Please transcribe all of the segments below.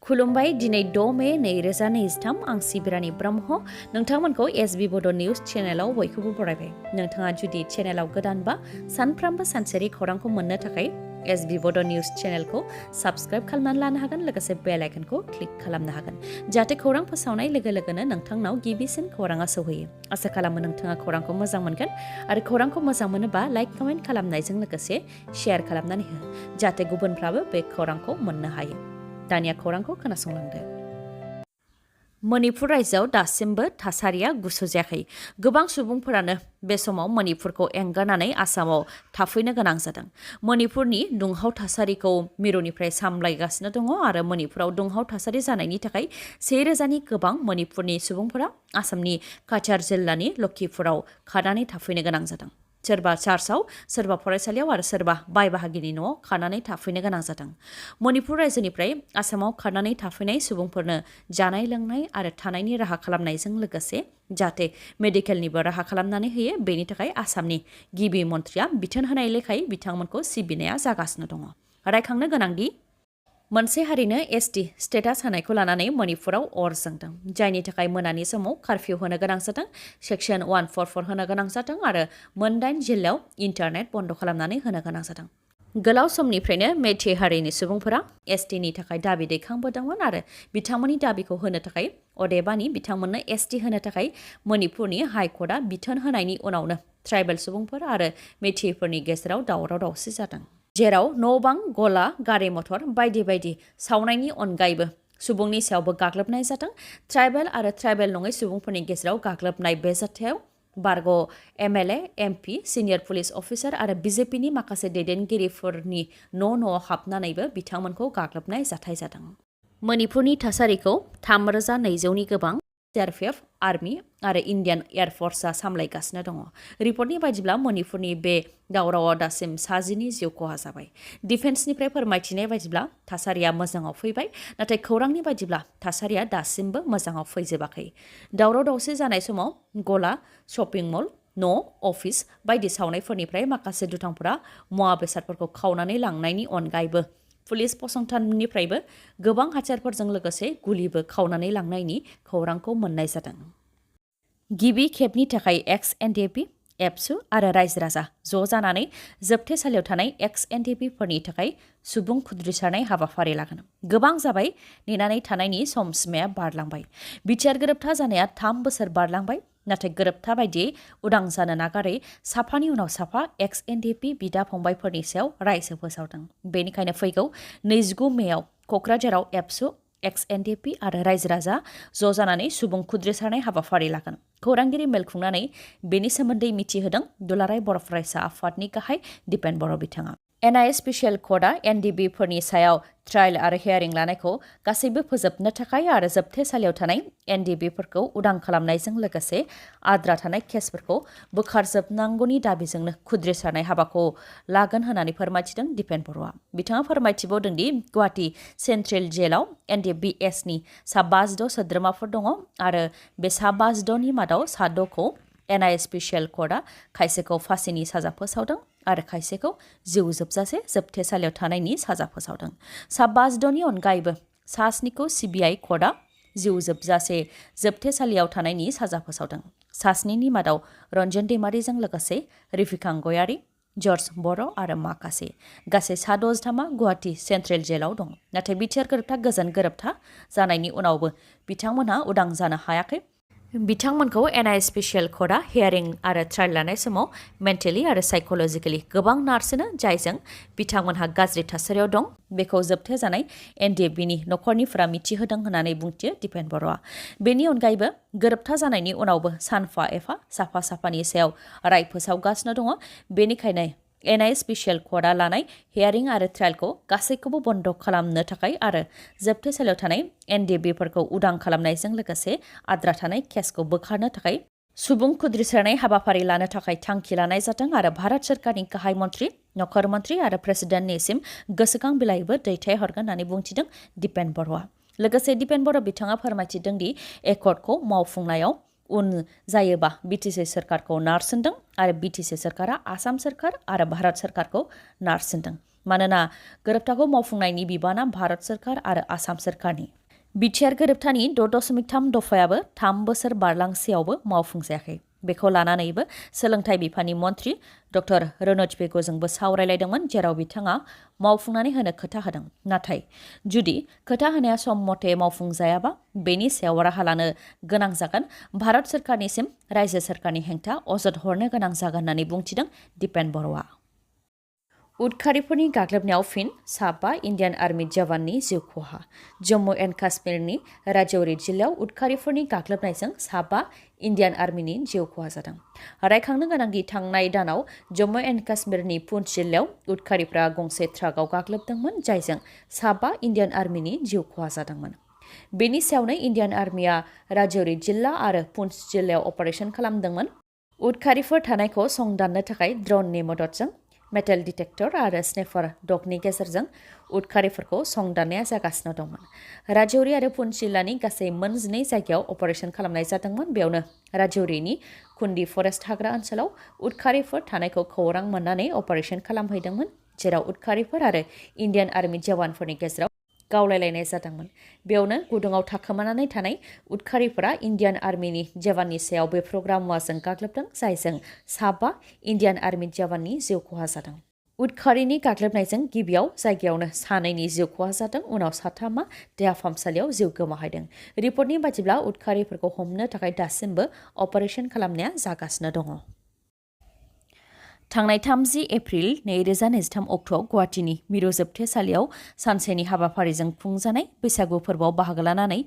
खुलुमबाय दिनै 6 मे 2023 आं सिबिरानि ब्रह्म नोंथांमोनखौ एसबी बड' निउज चेनेलाव बयखौबो बरायबाय। नोंथाङा जुदि चेनेलाव गोदानबा सानफ्रामबो सानसेरि खौरांखौ मोननो थाखाय एसबी बड' निउज चेनेलखौ साबस्क्राइब खालामनानै लानो हागोन लोगोसे बेल आइकनखौ क्लिक खालामनो हागोन जाहाथे खौरां फोसावनाय लोगो लोगोनो नोंथांनाव गिबिसिन खौराङा सौहैयो। आसा खालामो नोंथाङा खौरांखौ मोजां मोनगोन आरो खौरांखौ मोजां मोनोबा लाइक कमेन्ट खालामनायजों लोगोसे शेयार खालामनानै हो जाहाथे गुबुनफ्राबो बे खौरांखौ मोननो हायो। दानिया खौरांखौ खोनासंलांदो। मणिपुर रायजोआव दासिमबो थासारिया गुसु जायाखै। गोबां सुबुंफोरानो बे समाव मणिपुरखौ एंगारनानै आसामाव थाफैनो गोनां जादों। मणिपुरनि दुंहाव थासारिखौ मिरुनिफ्राय सामलायगासिनो दङ आरो मणिपुराव दुंहाव थासारि जानायनि थाखाय 1000नि गोबां मणिपुरनि सुबुंफोरा आसामनि काछार जिल्लानि लखिपुराव खानानै थाफैनो गोनां जादों। सोरबा चार्चआव, सोरबा फरायसालियाव आरो सोरबा बाय बाहागिनि न'आव खानानै थाफैनो गोनां जादों। मणिपुर रायजोनिफ्राय आसामाव खानानै थाफैनाय सुबुंफोरनो जानाय लोंनाय आरो थानायनि राहा खालामनायजों लोगोसे जाहाथे मेडिकेलनिबो राहा खालामनानै होयो बेनि थाखाय आसामनि गिबि मन्थ्रिया बिथोन होनाय लेखायै बिथांमोनखौ सिबिनाया जागासिनो दङ। रायखांनो गोनांदि मोनसे हारिनो एसटि स्टेटास होनायखौ लानानै मणिपुराव अर जोंदों जायनि थाखाय मोनानि समाव कारफिउ होनो गोनां जादों, सेक्सन 144 होनो गोनां जादों आरो 8 जिल्लायाव इन्टारनेट बन्द खालामनानै होनो गोनां जादों। गोलाव समनिफ्रायनो मेइतेइ हारिनि सुबुंफोरा एसटिनि थाखाय दाबि दैखांबोदोंमोन आरो बिथांमोननि दाबिखौ होनो थाखाय अदेबानि बिथांमोननो एसटि होनो थाखाय मणिपुरनि हाइकर्टआ बिथोन होनायनि उनावनो ट्राइबेल सुबुंफोर आरो मेइतेइफोरनि गेजेराव दावराव दावसि जादों। जेराव न' बां, गला, गारि मथर बायदि बायदि सावनायनि अनगायैबो सुबुंनि सायावबो गाग्लोबनाय जादों। ट्राइबेल आरो ट्राइबेल नङै सुबुंफोरनि गेजेराव गाग्लोबनाय बे जाथायाव बारग' MLA, MP, senior police officer आरो बिजेपिनि माखासे दैदेनगिरिफोरनि न'आव हाबनानैबो बिथांमोनखौ गाग्लोबनाय जाथाय जादों। मणिपुरनि थासारिखौ 3200नि गोबां सिआरपिएफ, आर्मि आरो इन्डियान एयारफर्सआ सामलायगासिनो दङ। रिपर्टनि बायदिब्ला मणिपुरनि बे दावरावआव दासिम 60नि जिउ खहा जाबाय। डिफेन्सनिफ्राय फोरमायथिनाय बायदिब्ला थासारिया मोजाङाव फैबाय, नाथाय खौरांनि बायदिब्ला थासारिया दासिमबो मोजाङाव फैजोबाखै। दावराव दावसि जानाय समाव गला, शपिं मल, न', अफिस बायदि सावनायफोरनिफ्राय माखासे दुथांफोरा मुवा बेसादफोरखौ खावनानै लांनायनि अनगायैबो पुलिस फसंथाननिफ्रायबो गोबां हाथियारफोरजों लोगोसे गुलिबो खावनानै लांनायनि खौरांखौ मोन्नाय जादों। गिबि खेबनि थाखाय एक्स एनडिएफबि, एबसु आरो रायजो राजा ज' जानानै जोबथेसालियाव थानाय एक्स एनडिएफबिफोरनि थाखाय सुबुं खुद्रिसारनाय हाबाफारि लागोन। गोबां जाबाय, नेनानै थानायनि समसिमाया बारलांबाय। बिटिआर गोरोबथा जानाया 3 बोसोर बारलांबाय, नाथाय गोरोबथा बायदियै उदां जानो नागारै साफानि उनाव साफा एक्स एनडिएफबि बिदा फंबायफोरनि सायाव रायजो फोसावदों। बेनिखायनो फैगौ 29 मेआव क'क्राझाराव एबसु, एक्स एनडिएफबि आरो रायजो राजा ज' जानानै सुबुं खुद्रिसारनाय हाबाफारि लागोन। खौरांगिरि मेल खुंनानै बेनि सोमोन्दै मिथिहोदों दुलाराय बर' फरायसा आफादनि गाहाय दिपेन बर' बिथाङा। एनआइ स्पेसियेल कर्टआ एनडिएफबिफोरनि सायाव ट्रायल आरो हियारिं लानायखौ गासैबो फोजोबनो थाखाय आरो जोबथेसालियाव थानाय एनडिएफबिफोरखौ उदां खालामनायजों लोगोसे आद्रा थानाय केसफोरखौ बोखारजोबनांगौनि दाबिजोंनो खुद्रिसारनाय हाबाखौ लागोन होननानै फोरमायथिदों दिपेन बर'आ। बिथाङा फोरमायथिबावदों दि गुवाहाटी सेन्ट्रेल जेलाव एनडिएफबिएसनि सा 52 सोद्रोमाफोर दङ आरो बे सा 52नि मादाव सा 6खौ एनआइ स्पेसियेल कर्टआ खायसेखौ फासिनि साजा फोसावदों आरो खायसेखौ जिउ जोबजासे जोबथेसालियाव थानायनि साजा फोसावदों। सा 52नि अनगायैबो सा 7खौ सिबिआइ कर्टआ जिउ जोबजासे जोबथेसालियाव थानायनि साजा फोसावदों। सा 7नि मादाव रन्जन दैमारिजों लोगोसे रिफिकां गयारि, जर्ज बर' आरो माखासे गासै सा 63आ गुवाहाटी सेन्ट्रेल जेलाव दं। नाथाय बिटिआर गोरोबथा गोजोन गोरोबथा जानायनि उनावबो बिथांमोनहा उदां जानो हायाखै। बिथांमोनखौ एनआइ स्पेसियेल कर्टआ हियारिं आरो ट्रायल लानाय समाव मेन्टेलि आरो साइक'लजिकेलि गोबां नारसिनो जायजों बिथांमोनहा गाज्रि थासारियाव दं बेखौ जोबथेजानाय एनडिएफबिनि नखरनिफोरा मिथिहोदों होननानै बुंथियो दिपेन बर'आ। बेनि अनगायैबो गोरोबथा जानायनि उनावबो सानफा एफा साफा साफानि सायाव राय फोसावगासिनो दङ। बेनिखायनो एनआइ स्पेसियेल कर्टआ लानाय हियारिं आरो ट्रायलखौ गासैखौबो बन्द खालामनो थाखाय आरो जोबथेसालियाव थानाय एनडिएफबिफोरखौ उदां खालामनायजों लोगोसे आद्रा थानाय केसखौ बोखारनो थाखाय सुबुं खुद्रिसारनाय हाबाफारि लानो थाखाय थांखि लानाय जादों आरो भारत सरकारनि गाहाय मन्थ्रि, नखर मन्थ्रि आरो प्रेसिडेन्टनिसिम गोसोखां बिलाइबो दैथायहरगोन होननानै बुंथिदों दिपेन बर'आ। लोगोसे दिपेन बर' बिथाङा फोरमायथिदों दि एकर्डखौ मावफुंनायाव उन जायोबा बिटिसि सरकारखौ नारसिनदों आरो बिटिसि सरकारा आसाम सरकार आरो भारत सरकारखौ नारसिनदों। मानोना गोरोबथाखौ मावफुंनायनि बिबाना भारत सरकार आरो आसाम सरकारनि। बिटिआर गोरोबथानि 6.3 दफायाबो 3 बोसोर बारलांसेयावबो मावफुंजायाखै। बेखौ लानानैबो सोलोंथाइ बिफाननि मन्थ्रि डक्टर रनज बेग'जोंबो सावरायलायदोंमोन, जेराव बिथाङा मावफुंनानै होनो खोथा होदों। नाथाय जुदि खोथा होनाया सम मथे मावफुंजायाबा बेनि सायाव राहा लानो गोनां जागोन, भारत सोरखारनिसिम रायजो सोरखारनि हेंथा अजद हरनो गोनां जागोन होननानै बुंथिदों दिपेन बर'आ। उदखारिफोरनि गाग्लोबनायाव फिन 7 इन्डियान आर्मी जवाननि जिउ खहा। जम्मु एन्ड काश्मीरनि राजौरी जिल्लायाव उदखारिफोरनि गाग्लोबनायजों 7 इन्डियान आर्मीनि जिउ खहा जादों। रायखांनो गोनांदि थांनाय दानाव जम्मु एन्ड काश्मीरनि पुंछ जिल्लायाव उदखारिफ्रा गंसे ट्राकआव गाग्लोबदोंमोन, जायजों 7 इन्डियान आर्मीनि जिउ खहा जादोंमोन। बेनि सायावनो इन्डियान आर्मीया राजौरी जिल्ला आरो पुंछ जिल्लायाव अपारेशन खालामदोंमोन। उदखारिफोर थानायखौ संदाननो थाखाय ड्रननि मददजों मेटेल डिटेक्टर आरो स्नेफार डगनि गेजेरजों उदखारिफोरखौ संदाननाया जागासिनो दंमोन। राजौरी आरो पुंछ जिल्लानि गासै 12 जायगायाव अपारेशन खालामनाय जादोंमोन। बेयावनो राजौरीनि खुन्दी फरेस्ट हाग्रा ओनसोलाव उदखारिफोर थानायखौ खौरां मोननानै अपारेशन खालामहैदोंमोन, जेराव उदखारिफोर आरो इन्डियान आर्मी जवानफोरनि गेजेराव गावलायलायनाय जादोंमोन। बेयावनो गुदुङाव थाखोमानानै थानाय उदखारिफोरा इन्डियान आर्मीनि जवाननि सायाव बेफ्रुग्रा मुवाजों गाग्लोबदों, जायजों 7 इन्डियान आर्मी जवाननि जिउ खहा जादों। उदखारिनि गाग्लोबनायजों गिबियाव जायगायावनो 2नि जिउ खहा जादों, उनाव 3 देहा फाहामसालियाव जिउ गोमाहैदों। रिपर्टनि बायदिब्ला उदखारिफोरखौ हमनो थाखाय दासिमबो अपारेशन खालामनाया जागासिनो दङ। थांनाय 30 एप्रिल 2023 अक्ट'आव गुवाहाटीनि मिरु जोबथेसालियाव सानसेनि हाबाफारिजों खुंजानाय बैसागु फोरबोआव बाहागो लानानै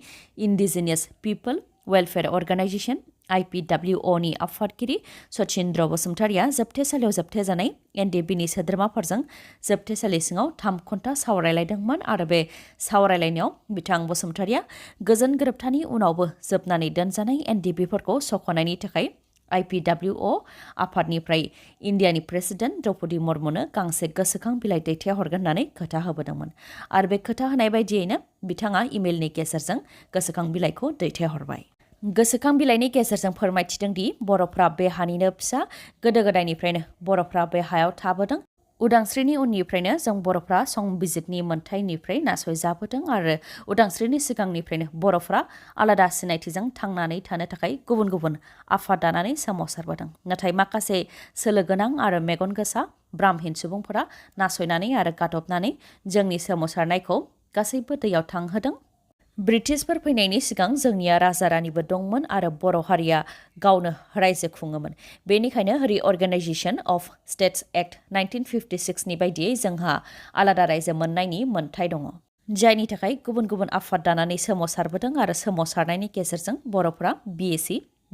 इन्डिजिनियास पिपल वेलफेयार अर्गानाइजेशन IPWOनि आफादगिरि सचिन्द्र बसुमतारिया जोबथेसालियाव जोबथेजानाय NDBनि सोद्रोमाफोरजों जोबथेसालि सिङाव 3 घन्टा सावरायलायदोंमोन आरो बे सावरायलायनायाव बिथां बसुमतारिया गोजोन गोरोबथानि उनावबो जोबनानै दोनजानाय NDBफोरखौ सख'नायनि थाखाय IPWO आफादनिफ्राय इन्डियानि प्रेसिडेन्ट द्रौपदी मुर्मुनो गांसे गोसोखां बिलाइ दैथायहरगोन होननानै खोथा होबोदोंमोन आरो बे खोथा होनाय बायदियैनो बिथाङा इमेलनि गेजेरजों गोसोखां बिलाइखौ दैथायहरबाय। गोसोखां बिलाइनि गेजेरजों फोरमायथिदों दि बर'फ्रा बे हानिनो फिसा, गोदो गोदायनिफ्रायनो बर'फ्रा बे हायाव थाबोदों। उदांस्रिनि उननिफ्रायनो जों बर'फ्रा संबिजितनि मोन्थाइनिफ्राय नासयजाबोदों आरो उदांस्रिनि सिगांनिफ्रायनो बर'फ्रा आलादा सिनायथिजों थांनानै थानो थाखाय गुबुन गुबुन आफाद दानानै सोमावसारबोदों। नाथाय माखासे सोलो गोनां आरो मेगन गोसा ब्राह्मण सुबुंफोरा नासयनानै आरो गादबनानै जोंनि सोमावसारनायखौ गासैबो दैयाव थांहोदों। ब्रिटिशफोर फैनायनि सिगां जोंनिया राजा रानिबो दंमोन आरो बर' हारिया गावनो रायजो खुङोमोन। बेनिखायनो रिअर्गेनाइजेशन अफ स्टेट्स एक्ट 1956 नि बायदियै जोंहा आलादा रायजो मोननायनि मोन्थाय दङ, जायनि थाखाय गुबुन गुबुन आफाद दानानै सोमावसारबोदों आरो सोमावसारनायनि गेजेरजों बर'फ्रा BAC,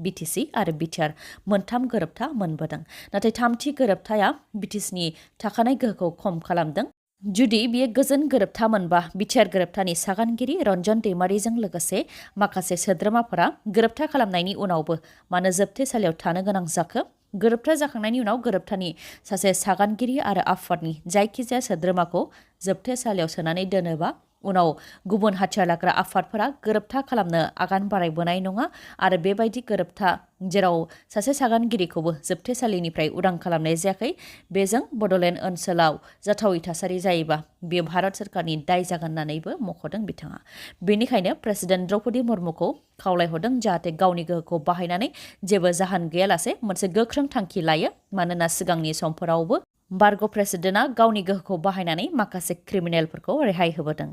BTC आरो बिटिआर मोनथाम गोरोबथा मोनबोदों। नाथाय 3थि गोरोबथाया BTCनि थाखानाय गोहोखौ खम खालामदों। जुदि बियो गोजोन गोरोबथा मोनबा बिटिआर गोरोबथानि सागानगिरि रन्जन दैमारिजों लोगोसे माखासे सोद्रोमाफोरा गोरोबथा खालामनायनि उनावबो मानो जोबथेसालियाव थानो गोनां जाखो? गोरोबथा जाखांनायनि उनाव गोरोबथानि सासे सागानगिरि आरो आफादनि जायखिजाया सोद्रोमाखौ जोबथेसालियाव सोनानै दोनोबा उनाव गुबुन हाथियार लाग्रा आफादफोरा गोरोबथा खालामनो आगान बारायबोनाय नङा आरो बेबायदि गोरोबथा जेराव सासे सागानगिरिखौबो जोबथेसालिनिफ्राय उदां खालामनाय जायाखै, बेजों बड'लेण्ड ओनसोलाव जाथावै थासारि जायोबा बेयो भारत सोरखारनि दाय जागोन होननानैबो मख'दों बिथाङा। बेनिखायनो प्रेसिडेन्ट द्रौपदी मुर्मुखौ खावलायहरदों जाहाथे गावनि गोहोखौ बाहायनानै जेबो जाहोन गैयालासे मोनसे गोख्रों थांखि लायो, मानोना सिगांनि समफोरावबो बारग' प्रेसिडेन्टआ गावनि गोहोखौ बाहायनानै माखासे क्रिमिनेलफोरखौ रेहाय होबोदों।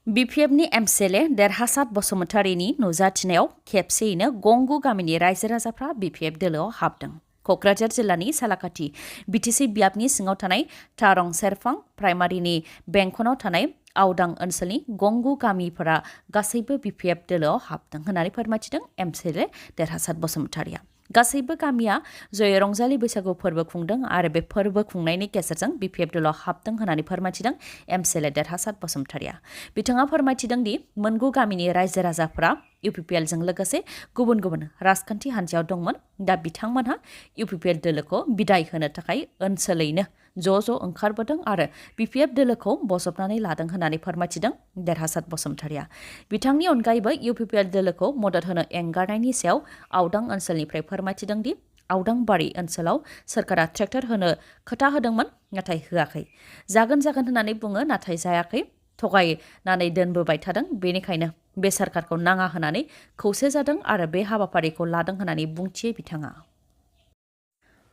BPFनि MCLA देरहासात बसुमतारिनि नुजाथिनायाव खेबसेयैनो गंगु गामिनि रायजो राजाफ्रा BPF दोलोआव हाबदों। क'क्राझार जिल्लानि सालाकाथि BTC बियाबनि सिङाव थानाय टारं सेरफां प्राइमारिनि बेंखनाव थानाय आवदां ओनसोलनि गंगु गामिफोरा गासैबो BPF दोलोआव हाबदों होननानै फोरमायथिदों MCLA देरहासात बसुमतारिया। गासैबो गामिया जयै रंजालि बैसागु फोरबो खुंदों आरो बे फोरबो खुंनायनि गेजेरजों BPF दोलोआव हाबदों होननानै फोरमायथिदों MCLA देरहासात बसुमतारिया। बिथाङा फोरमायथिदों दि मोनगु गामिनि रायजो राजाफोरा UPPLजों लोगोसे गुबुन गुबुन राजखान्थि हान्जायाव दंमोन। दा बिथांमोनहा UPPL दोलोखौ बिदाय होनो थाखाय ओनसोलैनो ज' ओंखारबोदों आरो BPF दोलोखौ बजबनानै लादों होननानै फोरमायथिदों देरहासात बसुमतारिया। बिथांनि अनगायैबो UPPL दोलोखौ मदद होनो एंगारनायनि सायाव आवदां ओनसोलनिफ्राय फोरमायथिदों दि आवदांबारि ओनसोलाव सोरखारा ट्रेक्टर होनो खोथा होदोंमोन, नाथाय होआखै। जागोन होननानै बुङो, नाथाय जायाखै। थगायनानै दोनबोबाय थादों। बेनिखायनो बे सरकारखौ नाङा होनानै खौसे जादों आरो बे हाबाफारिखौ लादों होननानै बुंथियो बिथाङा।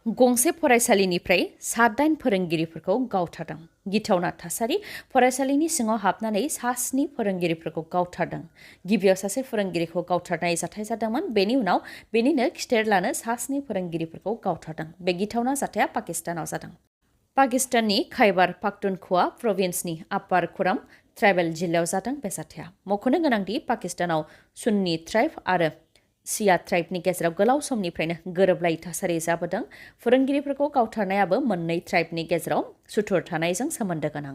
गंसे फरायसालिनिफ्राय 7 फोरोंगिरिफोरखौ गावथारदों। गिथावना थासारि, फरायसालिनि सिङाव हाबनानै 7 फोरोंगिरिफोरखौ गावथारदों। गिबियाव सासे फोरोंगिरिखौ गावथारनाय जाथाय जादोंमोन। बेनि उनाव बेनिनो खिथेर लानो 7 फोरोंगिरिफोरखौ गावथारदों। बे गिथावना जाथाया पाकिस्तानाव जादों। पाकिस्ताननि खैबर पख्तूनख्वा प्रभिन्सनि आपार खुराम ट्राइबेल जिल्लायाव जादों बे जाथाया। मख'नो गोनांदि पाकिस्तानाव सुन्नी ट्राइब आरो शिया ट्राइबनि गेजेराव गोलाव समनिफ्रायनो गोरोबलायै थासारि जाबोदों। फोरोंगिरिफोरखौ गावथारनायाबो मोननै ट्राइबनि गेजेराव सुथुर थानायजों सोमोन्दो गोनां।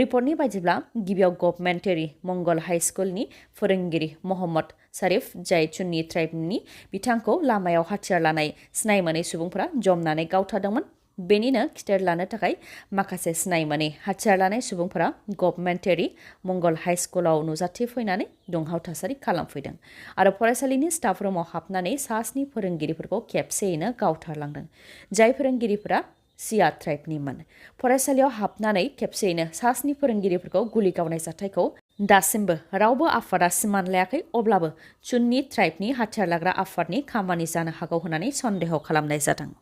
रिपर्टनि बायदिब्ला गिबियाव गभर्नमेन्टारि मंगल हाई स्कुलनि फोरोंगिरि मोहम्मद शरीफ, जाय सुन्नी ट्राइबनि, बिथांखौ लामायाव हाथियार लानाय सिनाय मोनै सुबुंफोरा जमनानै गावथारदोंमोन। बेनिनो खिथेर लानो थाखाय माखासे सिनाय मोनै हाथियार लानाय सुबुंफोरा गभर्नमेन्टारि मंगल हाई स्कुलाव नुजाथिफैनानै दुंहाव थासारि खालामफैदों आरो फरायसालिनि स्टाफ रुमाव हाबनानै 7 फोरोंगिरिफोरखौ खेबसेयैनो गावथारलांदों, जाय फोरोंगिरिफोरा शिया ट्राइबनिमोन। फरायसालियाव हाबनानै खेबसेयैनो 7 फोरोंगिरिफोरखौ गुलि गावनाय जाथायखौ दासिमबो रावबो आफादा सिमान लायाखै। अब्लाबो सुन्नी ट्राइबनि हाथियार लाग्रा आफादनि खामानि जानो हागौ होननानै सन्देह खालामनाय जादों।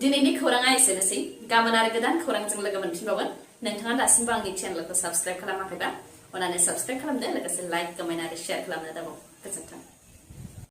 दिनैनि खौराङा एसेनोसै। गाबोन आरो गोदान खौरांजों लोगो मोनफिनबावगोन। नोंथाङा दासिमबो आंनि चेनेलखौ साबस्क्राइब खालामाखैबा अन्नानै साबस्क्राइब खालामदो, लोगोसे लाइक, कमेन्ट आरो शेयार खालामनो दाबाव। गोजोन्थों।